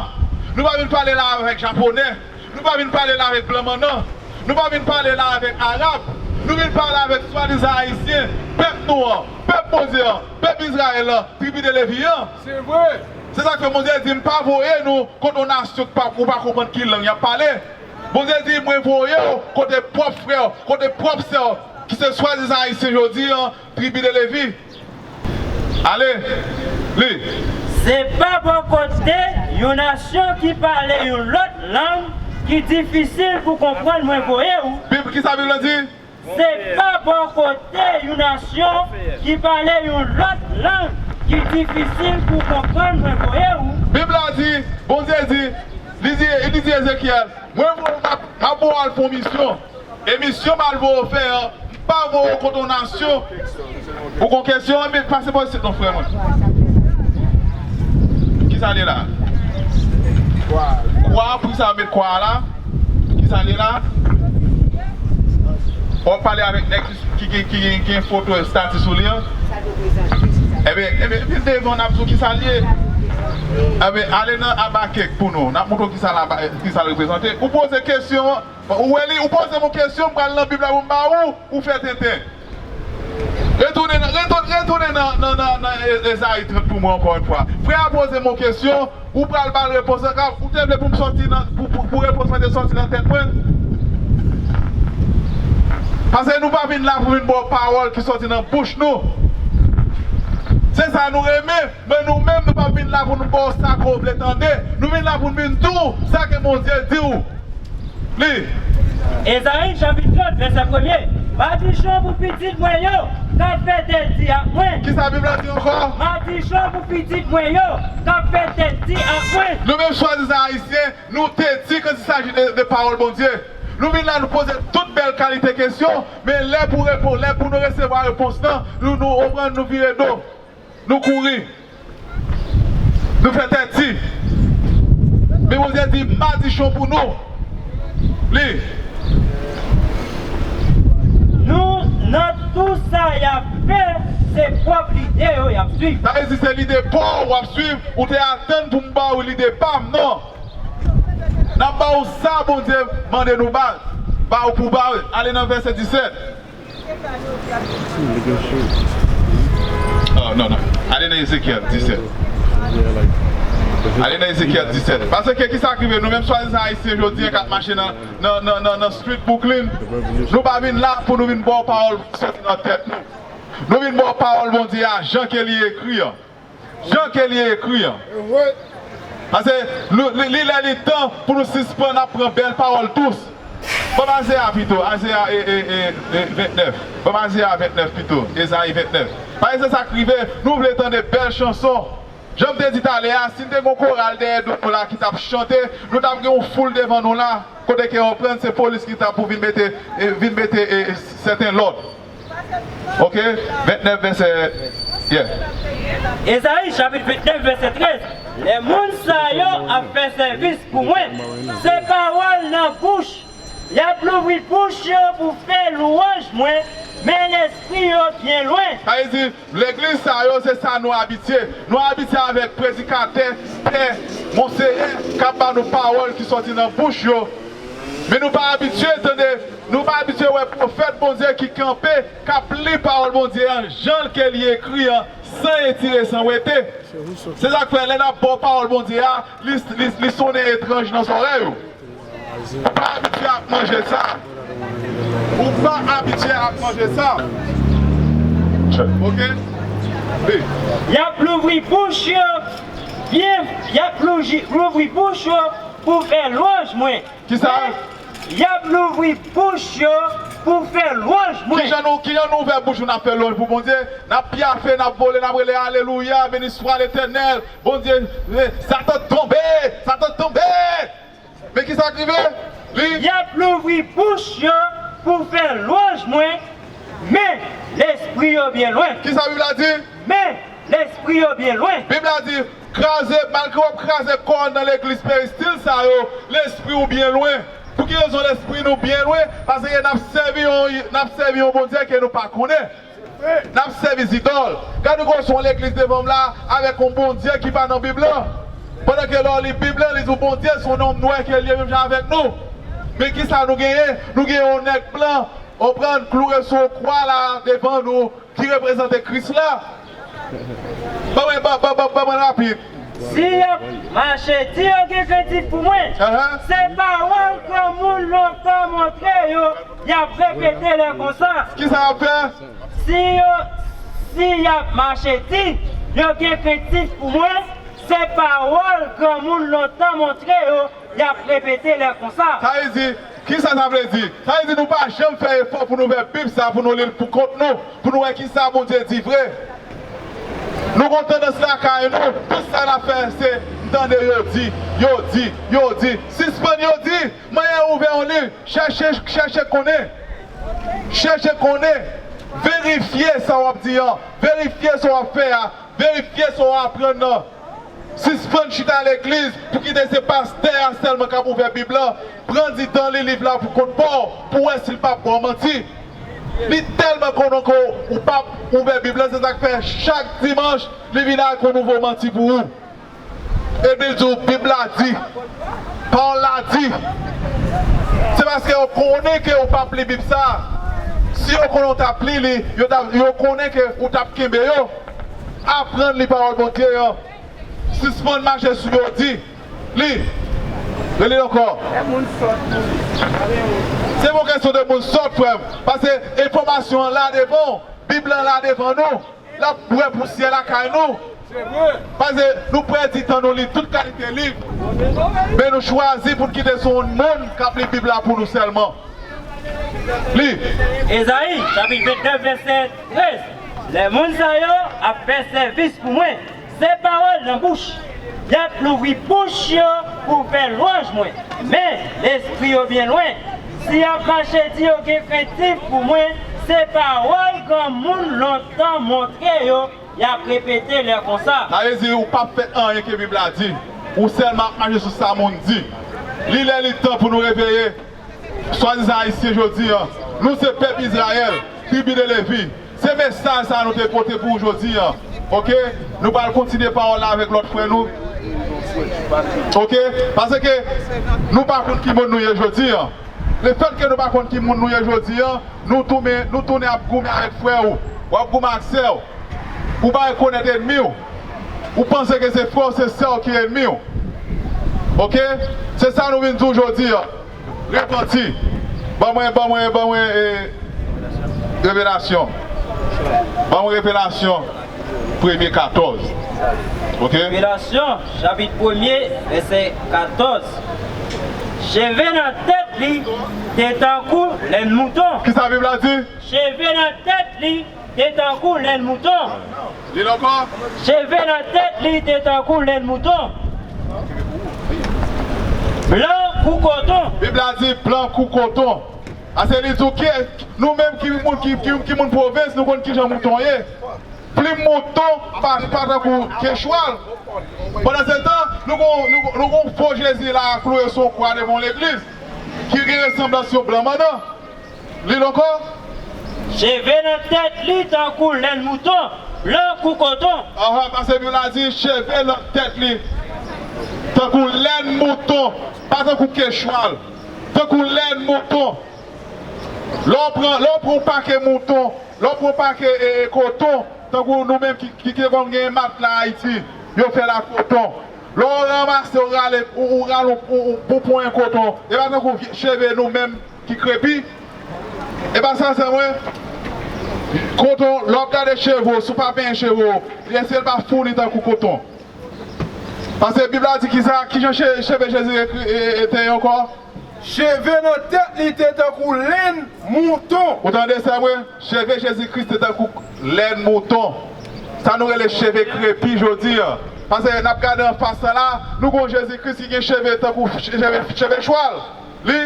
Nou pa vin pale la avèk japonè. Nou pa vin pale la avèk blan mannan. Nou pa vin pale la avèk arab. Nou vin pale avèk swadizan ayisyen, pèp nou an, pèp Bondye an, pèp Izrayèl lan, tribi de Levi an. Se vre. Se sa k fè Bondye di, m pa voye nou kot yon nasyon k pa, ou pa konprann ki lang y ap pale. Bondye di, mwen voye w kote pwòp frè w, kote pwòp sè w, ki se swadizan ayisyen jodi an, tribi de Levi. Ale, li. Se pa bò kote yon nasyon ki pale yon lòt lang ki difisil pou konprann mwen voye w. Bib, ki sa Bib la di? Se pa bò kote yon nasyon ki pale yon lòt lang ki difisil pou konprann mwen voye w. Bib la di, Bondye di, li di, li di Ezekyèl, mwen voye w, m ap, m ap voye w al fè yon misyon. E misyon m al voye w fè an, m pa voye w kot yon nasyon. Ou gon kesyon, men pase bò isit non, frè mwen. Kisa l ye la? Kwa, poukisa yo met kwa a la? Kisa l ye la? W ap pale avèk nèg ki, ki, ki, ki gen foto estati sou li an? Ebyen, ebyen, vin devan, n ap di w kisa l ye. Ebyen, ale nan Abakik pou nou. N ap montre w kisa l, kisa l reprezante. Ou poze kesyon an. Ou wè li, ou poze m yon kesyon, m pral nan Bib la pou m ba ou, ou fè tenten. Retounen nan, retounen, retounen nan, nan, nan, nan E- Ezayi trant pou mwen ankò yon fwa. Frè a poze m yon kesyon, ou pral ba l repons lan, ka- ou te vle pou m sòti nan, pou, pou, pou repons mwen te sòti nan tèt mwen. Paske nou pa vin la pou vin ba w pawòl ki sòti nan bouch nou. Se sa nou renmen, men nou menm nou pa vin la pou nou ba w sa ke w vle tande. Nou vin la pou n vin di w sa ke Bondye di w. Li. Ezayi chapit trant, vèsè premye. Madichon pou pitit mwen yo k ap fè tèt di ak mwen. Kisa Bib la di ankò? Madichon pou pitit mwen yo k ap fè tèt di ak mwen. Nou menm swadizan ayisyen, nou teti kan il s'agit de, de pawòl Bondye. Nou vin la, nou poze tout bèl kalite kesyon, men lè pou repo, lè pou nou resevwa repons lan, nou, nou, ou konprann, nou vire do. Nou kouri. Nou fè tèti. Men Bondye di, madichon pou nou. Li. Nou, nan tou sa y ap fè, se pwòp lide yo y ap suiv. Sa vle di se lide pa w w ap suiv, ou te atann pou m ba w lide pa m, non. N ap ba w sa Bondye mande nou ba, ba w pou ba w. Ale nan vèsè disèt. Oh, non, non. Ale nan Ezekyèl disèt. Ale nan Ezekyèl disèt. Paske ki sa k rive? Nou menm swadizan Ayisyen jodi a k ap mache nan, nan, nan, nan, nan street Brooklyn, nou pa vin la pou nou vin ba w pawòl ki soti nan tèt nou. Nou vin ba w pawòl Bondye a jan ke li ekri an. Jan ke li ekri an. Paske nou, li, li lè li tan pou nou sispann ap pran bèl pawòl dous. Ban m Azeya pito, Azeya e, e, e, e, ventnèf. Ban m Azeya ventnèf pito, Ezayi ventnèf. Paske se sa k rive, nou vle tande bèl chanson. Jan m te di talè a, si n te gen yon koral dèyè do nou la ki t ap chante, nou t ap gen yon foul devan nou la, kote ke w konprann se polis ki t ap pou vin mete, e, vin mete, e, sèten lòd. Oke? Ventnèf, vèsè, yeah. Ezayi chapit ventnèf, vèsè trèz. Lè moun sa yo ap fè sèvis pou mwen, se pawòl nan bouch y ap louvri bouch yo pou fè lwanj mwen, men lespri yo byen lwen. Sa vle di, legliz sa yo, se sa nou abitye. Nou abitye avèk predikatè, pè, monseyè, k ap ba nou pawòl ki soti nan bouch yo. Men nou pa abitye tande, nou pa abitye wè pwofèt Bondye ki kanpe, k ap li pawòl Bondye an, jan ke li ekri an, san etire, san wete. Se sa k fè, lè n ap ba w pawòl Bondye a, li, li, li sonnen etranj nan zòrèy ou. Ou pa abitye ak manje sa. Ou pa abitye ak manje sa. Oke? Li. Y ap louvri bouch yo, byen, y ap louji-, louvri bouch yo pou fè lwanj mwen. Kisa? Men, y ap louvri bouch yo pou fè lwanj mwen. Kijan nou, kijan nou ouvè bouch nou, n ap fè lwanj pou Bondye? N ap pyafe, n ap vole, n ap rele, alelouya, béni soit l'Éternel. Bondye, eh, Satan tonbe, Satan tonbe. Men kisa k rive? Li. Y ap louvri bouch yo pou fè lwanj mwen, men lespri yo byen lwen. Kisa Bib la di? Men lespri yo byen lwen. Bib la di, kraze, malgre w ap kraze kò nan legliz peristil sa yo, lespri w byen lwen. Pou ki rezon lespri nou byen lwen? Paske n ap sèvi yon, n ap sèvi yon Bondye ke nou pa konnen. N ap sèvi zidòl. Gade w se yon legliz devan m la avèk yon Bondye ki pa nan Bib lan. Pandan ke lè w li Bib lan, li di w Bondye se yon nonm nwè ke l ye menm jan avèk nou. Men kisa nou genyen? Nou genyen yon nèg blan, w konprann, kloure sou yon kwa la devan nou, ki reprezante Kris la. Ban mwen, ban, ban, ban, ban mwen rapid. Si y ap mache di yo gen krentif pou mwen, se pawòl granmoun lontan montre yo, y ap repete lè konsa. Kisa y ap fè? Si yo, si y ap mache di yo gen krentif pou mwen, se pawòl granmoun lontan montre yo, y ap repete lè konsa. Sa vle di, kisa sa vle di? Sa vle di nou pa janm fè efò pou nou ouvè Bib sa, pou nou li l pou kont nou, pou nou wè kisa Bondye di vre. Nou gon tandans lakay nou, tout sa n ap fè se tande yo di, yo di, yo di. Sispann yo di, manyen ouvè yon liv, chèche, chèche konnen. Chèche konnen, verifye sa w ap di an, verifye sa w ap fè a, verifye sa w aprann nan. Sispann chita legliz pou kite se pastè a sèlman k ap ouvè Bib lan. Pran di tan li liv la pou kont pa w, pou w wè si l p ap ba w manti. Li tèlman konnen ke w p ap ouvè Bib lan, se sa k fè chak dimanch li vin ak yon nouvo manti pou ou. Epi l di w, Bib la di, pawòl la di. Se paske yo konnen ke w p ap li Bib sa. Si yo konnen w t ap li li, yo t ap, yo konnen ke w t ap kenbe yo. Aprann li pawòl Bondye an. Sispann mache sou yo di. Li. Rele l ankò. Se pa yon kesyon de moun sòt, frè m. Paske enfòmasyon an la devan w. Bib lan la devan nou. L ap bwè pousyè lakay nou. Paske nou pèdi tan nou li tout kalite liv. Men nou chwazi pou n kite se yon moun k ap li Bib la pou nou sèlman. Li. Ezayi, chapit vennèf, vèsè trèz. Lè moun sa yo ap fè sèvis pou mwen, se pawòl nan bouch. Y ap louvri bouch yo pou fè lwanj mwen. Men, lespri yo byen lwen. Si y ap mache di yo gen krentif pou mwen, se pawòl granmoun lontan montre yo, y ap repete lè konsa. Sa vle di ou p ap fè anyen ke Bib la di. Ou sèlman ap mache sou sa moun di. Li lè li tan pou nou reveye. Swadizan Ayisyen jodi an, nou se pèp Izrayèl, tribi de Levi. Se mesaj sa a nou te pote pou ou jodi an. Oke? Nou pral kontinye pawòl la avèk lòt frè nou. Oke? Paske nou pa konn ki moun nou ye jodi an. Lefètke nou pa konn ki moun nou ye jodi an, nou tounen, nou tounen ap goumen avèk frè ou. W ap goumen ak sè w. Ou pa rekonèt ènmi w. Ou panse ke se frè w, se sè w ki ènmi w. Oke? Se sa nou vin di w jodi a. Repanti. Ban mwen, ban mwen, ban mwen, eh, Revelasyon. Ban mwen Revelasyon, premye katòz. Oke? Revelasyon, chapit premye, vèsè katòz. Cheve nan tèt li te tankou lèn mouton. Kisa Bib la di? Cheve nan tèt li te tankou lèn mouton. Li ankò. Cheve nan tèt li te tankou lèn mouton. Blan kou koton. Bib la di blan kou koton. Ase li di w ke nou menm ki moun, ki, ki, ki moun pwovens, nou konn kijan mouton ye. Plim mouton pa, pa tankou ke chwal. Pandan se tan, nou gon, nou, nou gon fo Jezi la kloure sou yon kwa devan yon legliz ki gen resanblans yon blan mannan. Li l ankò. Cheve nan tèt li tankou lèn mouton, blan kou koton. Aha, paske Bib la di cheve nan tèt li tankou lèn mouton, pa tankou ke chwal, tankou lèn mouton. Lè w pran, lè w pran yon pake mouton, lè w pran yon pake, e, e, koton, tankou nou menm ki, ki, ki te konn gen matla Ayiti, yo fè l ak koton. Lè w ranmase, w rale, ou, ou rale yon, yon, yon ponyen koton, e pa tankou vye, cheve nou menm ki krepi. E pa sa sè mwen, koton, lè w ap gade cheve w, si w pa penyen cheve w, li eseye l pa founi tankou koton. Paske Bib la di kisa, kijan che-, cheve Jezi ekri, e, e, te ye ankò? Cheve nan tèt li te tankou lenn mouton. Ou tande sè mwen? Cheve Jezi Kris te tankou lenn mouton. Sa nou rele cheve krepi jodi a. Paske n ap gade anfas sa la, nou gon Jezi Kris ki gen cheve tankou cheve, cheve chwal. Li.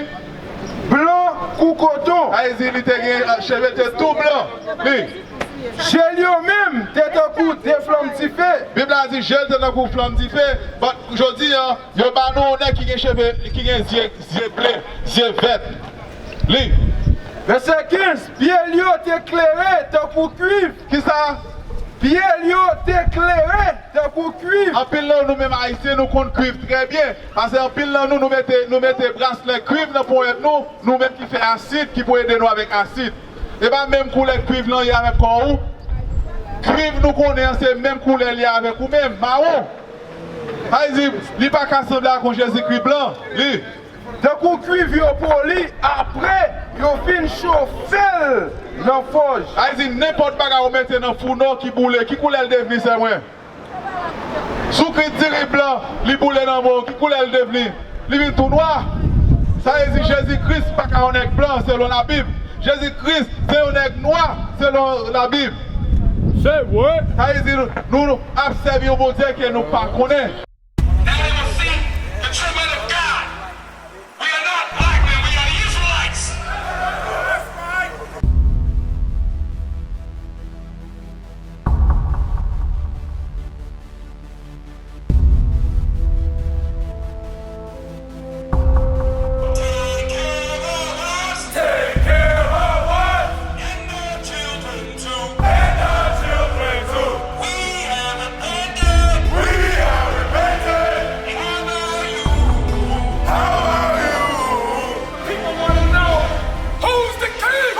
Blan kou koton. Sa vle di li te gen, eh, cheve te tou blan. Li. Je l yo menm te tankou de flanm dife. Bib la di je l te tankou flanm dife. But jodi a, yo ba nou yon nèg ki gen cheve, ki gen zye, zye ble, zye vèt. Li. Vèsè kenz, pye l yo te klere tankou kuiv. Kisa? Pye l yo te klere tankou kuiv. Anpil nan nou menm Ayisyen, nou konn kuiv trè byen. Paske anpil nan nou, nou mete, nou mete braslè kuiv nan ponyèt nou, nou menm ki fè asid, ki pou ede nou avèk asid. E pa menm koulè kuiv lan ye avèk kò ou. Kuiv nou konnen an, se menm koulè li ye avèk ou menm, mawon. Sa vle di, li pa ka sanble ak yon Jezikri blan. Li. Tankou kuiv yo poli, apre yo fin chofe l nan fòj. Sa vle di, nenpòt bagay ou mete nan founo ki boule, ki koulè l devni, sè mwen? Si w kwit diri blan, li boule nan men w, ki koulè l devni? Li vin tou nwa. Sa vle di Jezi Kris pa ka yon nèg blan, selon Labib. Jezi Kris se yon nèg nwa, selon Labib. Se vre. Sa vle di nou, nou ap sèvi yon Bondye ke nou pa konnen. Now they will see the true men of God. We are not black men, we are Israelites. Take care of us. Take care of us. And the children too. And the children too. We have repented. We have repented. How about you? How about you? People wanna know, who's the king?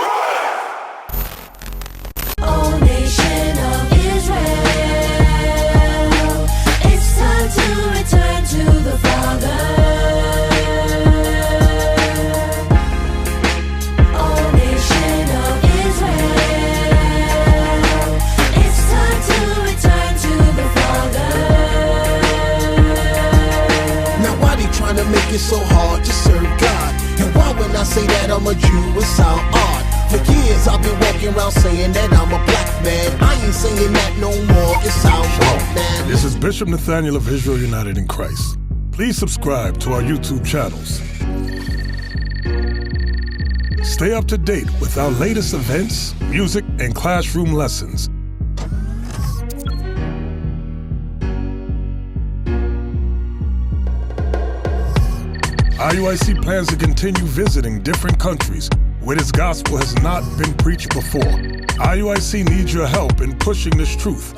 O nation of Israel, it's time to return to the Father. O nation of Israel, it's time to return to the Father. Now why they tryna make it so hard to serve God? And why when I say that I'm a Jew, it sound odd? For years I've been walking around saying that I'm a black man. I ain't saying that no more, it sounds wrong, man. This is Bishop Nathaniel of Israel United in Christ. Please subscribe to our YouTube channels. Stay up to date with our latest events, music, and classroom lessons. I U I C plans to continue visiting different countries where this gospel has not been preached before. I U I C needs your help in pushing this truth.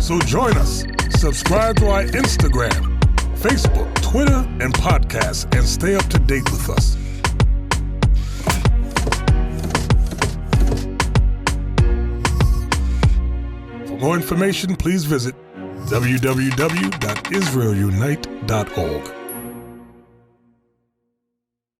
So join us. Subscribe to our Instagram, Facebook, Twitter, and podcast, and stay up to date with us. More information, please visit w w w dot israel unite dot org.